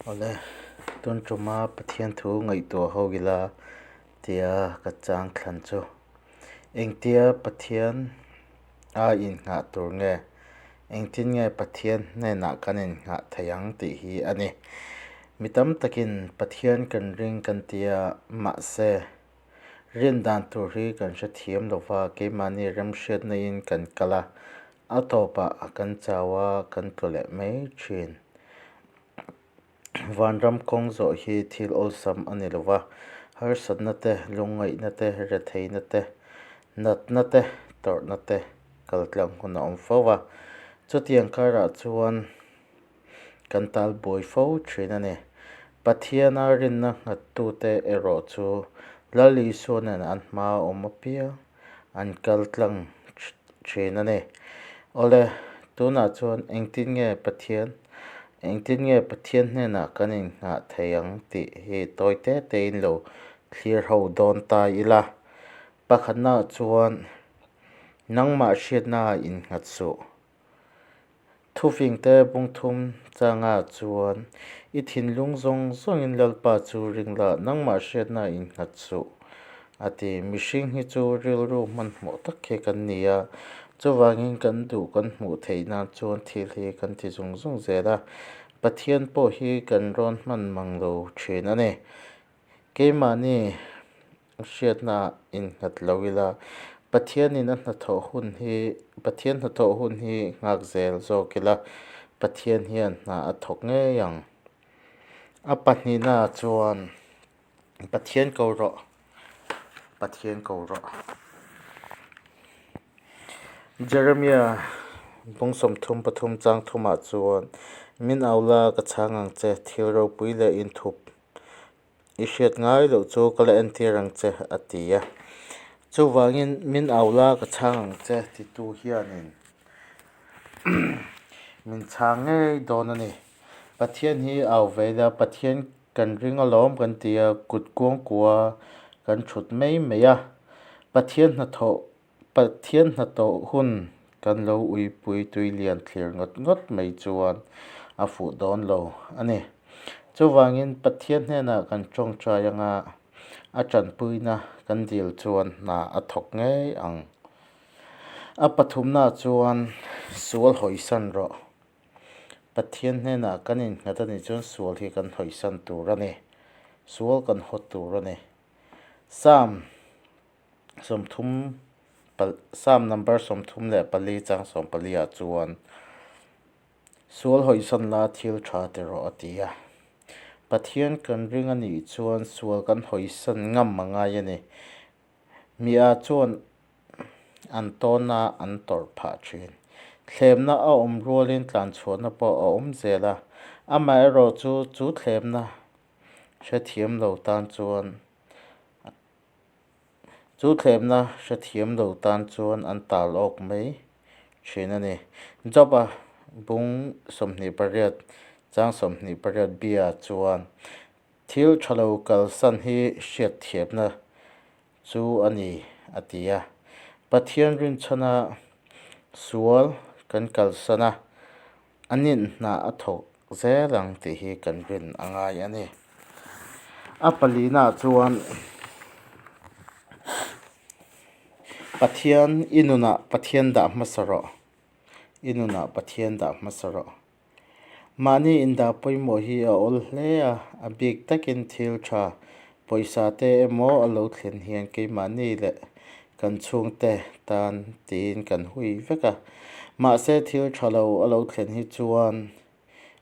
Awle, tun tuma Pathian thu ngaihtuah ho ila tia ka chang thlan chu. Engtia Pathian a innghah tur nge? Engtin nge Pathian hnenah kan innghah theih ang tih hi a ni. Mi tam takin Pathian kan ring kan ti a, mahse, rin dan tur hi kan hrethiam lova, keimahni remhriatna in kan kal a, a tawpah kan chau a, kan tlu leh mai thin. Vanram kawng zawh hi thil awlsam a ni lo va, harsatna te, lungngaihna te, retheihna te, natna te, tawrhna te kaltlang hun a awm fo va. Chutiang karah chuan kan tal buai fo thin a ni. Pathiana rinna nghattute erawh chu Lal Isua nen an hmaa awm apiang an kaltlang thin a ni. Awle, tunah chuan engtin nge Pathian, engtin nge Pathian hnenah kan innghah thei ang tih hi tawi te tein lo thlir ho dawn ta ila. Pakhatnaah chuan nangmah hriatnaah innghat suh. Thufingte bungthum changah chuan i thinlung zawng zawngin Lalpa chu ring la, nangmah hriatna innghat suh, a ti. Mihring hi chu rilru hmanhmawh tak hi kan ni a, chuvangin kan duh kan hmuh theih nan chuan thil hi kan ti zung zung zel a, Pathian pawh hi kan rawn hman mang lo thin a ni. Keimahni hriatna innghat lo ila, Pathianin a hnathawh hun hi, Pathian hnathawh hun hi nghak zel zawk ila, Pathian hian hna a thawk ngei ang. A pahnihnaah chuan Pathian ko rawh, Pathian ko rawh. Jeremia bung 33 chang thumah chuan, Min au la, ka chhang ang che, thil ropui leh inthup I hriat ngai loh chu ka la entir ang che, a ti a. Chuvangin min au la ka chhang ang che titu hianin min chhang ngei dawn a ni. Pathian hi au ve ila, Pathian kan ring alawm kan ti a, kut kuangkua kan thut mai mai a. Pathian hnathawh Pathian hnathawh hun kan lo uipui tui lian thlir ngawt ngawt mai chuan a fuh dawn lo a ni. Chuvangin Pathian hnenah kan tawngtai anga a tanpuina kan dil chuan hna a thawk ngei ang. A pathumnaah chuan sual hawisan rawh. Pathian hnenah kan innghat a nih chuan sual hi kan hawisan tur a ni. Sual kan hawt tur a ni. Psalm. 30 Psalm number 34 chang 14 ah chuan Sual hawisan la thil tha ti rawh a ti a. Pathian kan ring a nih chuan sual kan hawisan ngam a ngai a ni. Mi ah chuan an tawn a an tawrh phah thin. Thlemna a awm rualin tlanchhuahna pawh a awm zel a. Amaherawhchu chu thlemna hrethiam lo tan chuan Chu thlemna hrethiam lo tan chuan an tal awk mai thin a ni. Job-a bung 28 chang 28 bia chuan thil tha lo kalsan hi hriatthiamna chu a ni a ti a. Pathian rinchhana sual kan kalsan a, a ninhna a thawk zel ang tih hi kan rin a ngai a ni. A palinaah chuan Pathian i nunah Pathian dah hmasa rawh, i nunah Pathian dah hmasa rawh. Mahni indah pawimawh hi a awl hle a, a bik takin thil tha pawisa te emaw a lo thlen hian keimahni leh kan chhungte tan tiin kan hui vek a. Mahse thil tha lo a lo thlen hi chuan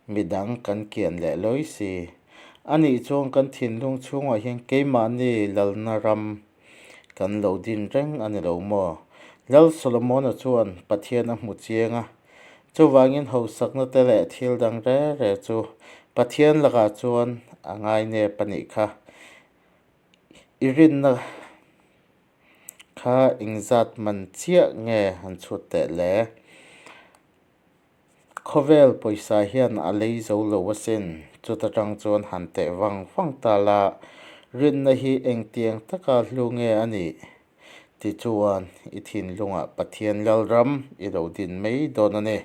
midang kan kian leh lawi si. A nih chuan kan thinlung chhungah hian keimahni lalna ram kan lo din reng a ni lo maw? Lal Solomona chuan Pathian a hmu chiang a, chuvangin hausakna te leh thil dang re re chu Pathian lakah chuan a ngainep a nih kha. I rinna kha engzat man chiah nge han chhut teh le? Khawvel pawisa hian a lei zo lo asin, chuta tang chuan han teh vang vang ta la, rinna hi engtiang taka hlu nge a nih? Tichuan, i thinlungah Pathian Lalram i lo din mai dawn a ni.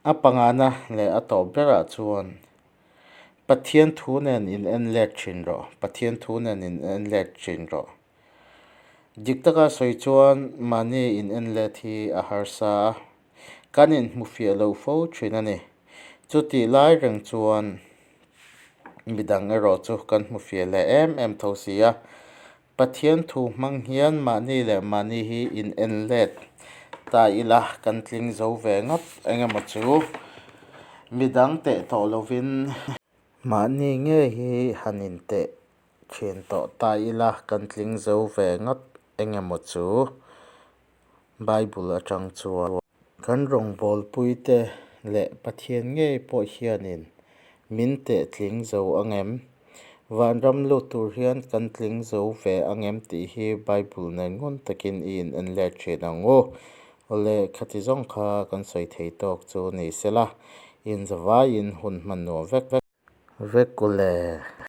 A pangana leh a tawp berah chuan Pathian thu nen in en let thin rawh. Pathian thu nen in en let thin rawh. Dik taka sawi chuan mahni in en let hi a harsa a, kan inhmu fiah lo fo thin a ni. Chutih lai reng chuan midang erawh chu kan hmu fiah leh em em tho si a. Pathian thu hmang hian mahni leh mahni hi in en let ta ila kan tling zo ve ngawt eng emaw chu midang teh tawh lovin mahni ngei hi han in teh thin tawh ta ila kan tling zo ve ngawt eng emaw chu Bible atang chuan. Kan rawngbawlpuite leh Pathian ngei pawh hianin min teh tling zo ang em? Vanram lut tur hian kan tling zo ve ang em tih hi Bible nen ngun takin i in en let thin ang u. Awle, khati zawng kha kan sawi thei tawk chu ni sela, in zavaiin hun hman nuam vek vek. Vek u le.